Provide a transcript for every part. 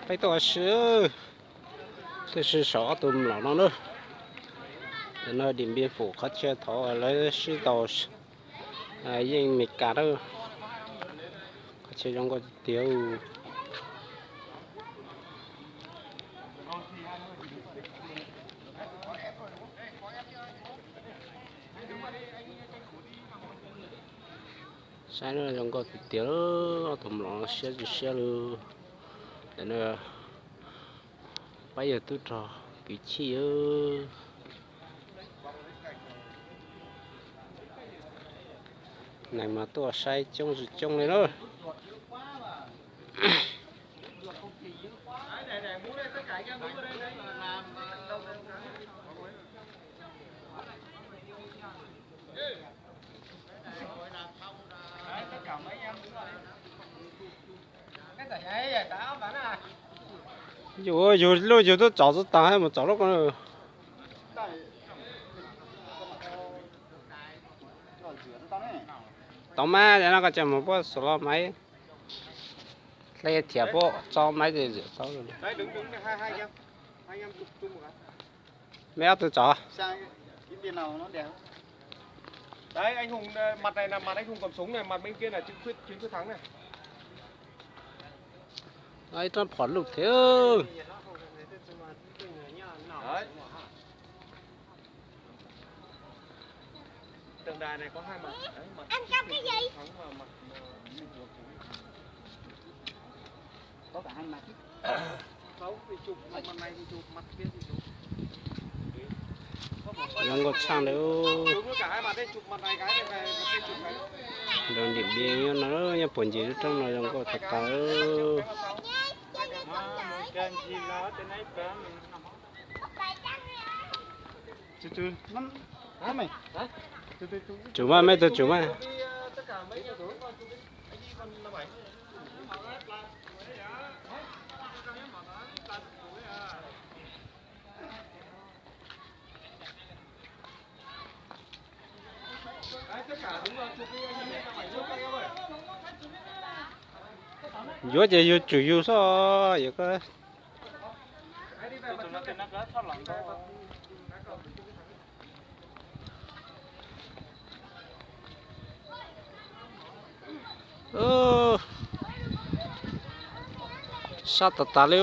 Peb tuaj ua si, tuaj ua si saum ob tug mlom no na. Ntawm no Dim Npia Fum qhov chaw thaum lawv sib tau yeej Meskas na. Qhov chaw zoo nkauj tiag tiag. Saib zoo nkauj tiag tiag, ob tug mlom siab tsis siab li. Ntawm no pab yawg tub rog kwv tij. Neeg mas tuaj saib coob tsis coob li na. Yus, yus lub yus twb tsom tsis tag mus tsom lub ko. Tau mas, no koj tseem mus puab xus los maiv, hle thiab puab tso maiv tsis tau. Meb ob tug tsom. Ib rab phom luj thiab. Zoo nkauj tshaj li. Nroog Dim Npia nyob no, nyob puag ncig lub roob no zoo nkauj tas tas. Tsum mas, meb tug tsum mas. Yuav ces yus tsum yus xwb, yog koj. Sab tas tas li.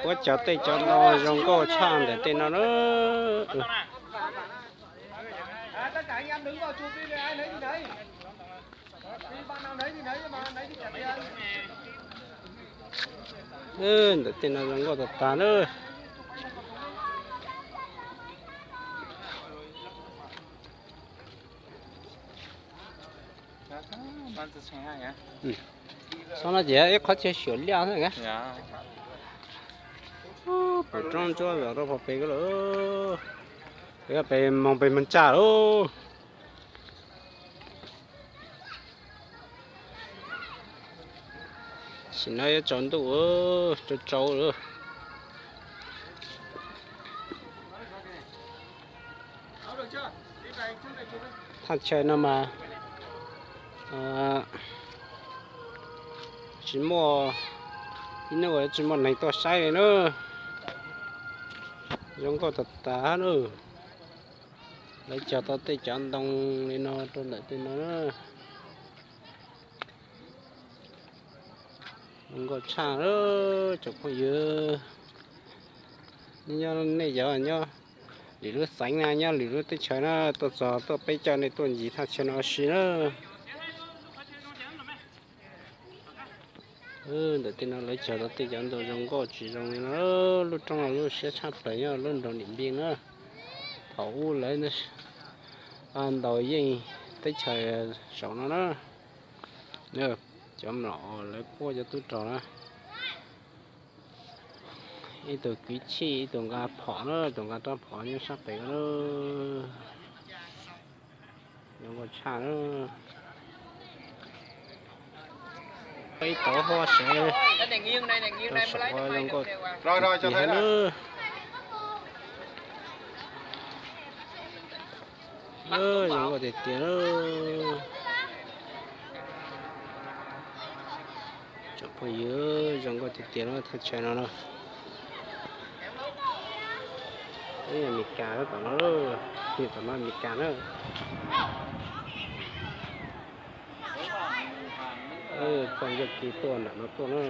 Puab cov tej cov ntoo zoo nkauj tshaj ntawm tej no na. Ntawm tej no zoo nkauj tas tas na. Txhob no ces ib qhov chaw xyuam liaj xwb. Pum roob ntsuab zom rau pem ko lawm. Pem moog pem moog tsaj lauj. Sim no yuav tsaus ntuj, tsaus tsaus lawm. Thaj chaw no mas tsis muaj, ib hnub tsis muaj neeg tuaj saib li na. Zoo nkauj tas tas na. Lawv cog tau tej cov ntoo li no rau ntawm tej no na. Zoo nkauj tshaj, tsoom phooj ywg. Nyob nej cov nyob lwm lub xeev na, nyob lwm lub teb chaws na, tuaj txog tuaj peb caug nej tuaj ncig thaj chaw no ua si na. Ntawm tej no lawv cog tau tej cov ntoo zoo nkauj tsis zoo li no. Lub roob no lub siab tshaj plaws nyob lub nroog Dim Npia na. Thaum ub lawv ntaus yeej teb chaws saum no na. Cov mlom lawv puab cov tub rog na. Ib tug kwv tij, ib tug nqa phom na, tus nqa rab phom nyob sab pem na. Zoo nkauj tshaj na. Ib tauv huab sev rau saum zoo nkauj tiag tiag na. Zoo nkauj tiag tiag na. Tsoom phooj ywg, zoo nkauj tiag tiag na, thaj chaw no na. Ib yam Meskas tom no, tom no Meskas na. Txoj ncauj ke tuaj nram no tuaj na.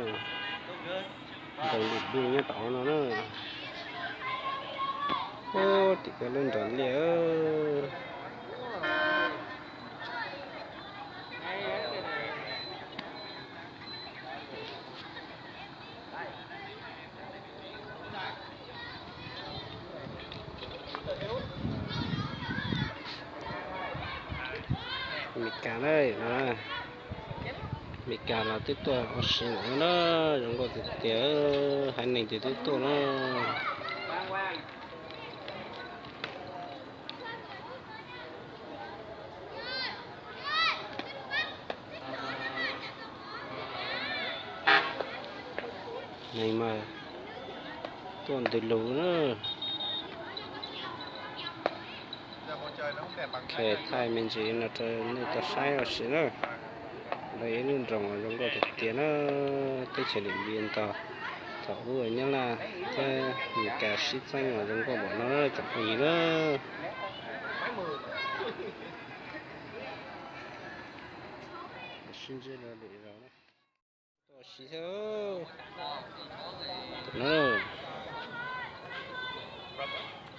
Nraum Lis Npis nyob tom no na. Tim koj lub nram liaj. Meskas na, Meskas los twb tuaj ua si ntawm no na, zoo nkauj tiag tiag, haiv neeg ces twb tuaj na. Neeg mas tuaj ntws lug na. Thaij me ntsis no rau nej tau saib ua si na. Lawv ib lub nroog zoo nkauj tiag tiag na. Teb chaws Lis Npis ntag, thaum ub Nyab Laj thiab Meskas sib txeeb los zoo nkauj npaum no tsoom phooj ywg na. Sib ntsib lwm zaus na. Tuaj ua si thiab. Tus no,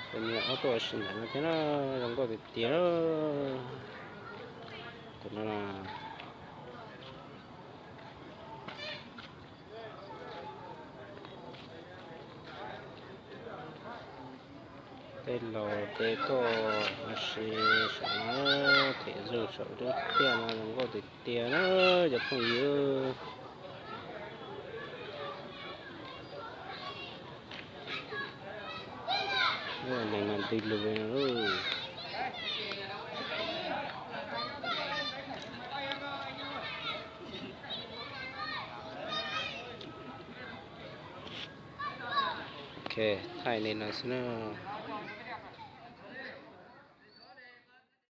tus niag ob tuaj ua si ntawm no thiab na, zoo nkauj tiag tiag. Tus no na. Tej laus tej tuaj ua si saum no, them zog saum lub tiaj no zoo nkauj tiag tiag na cov phooj ywg. Neeg mas ntws lug li no. Ok, thaij li no xwb na.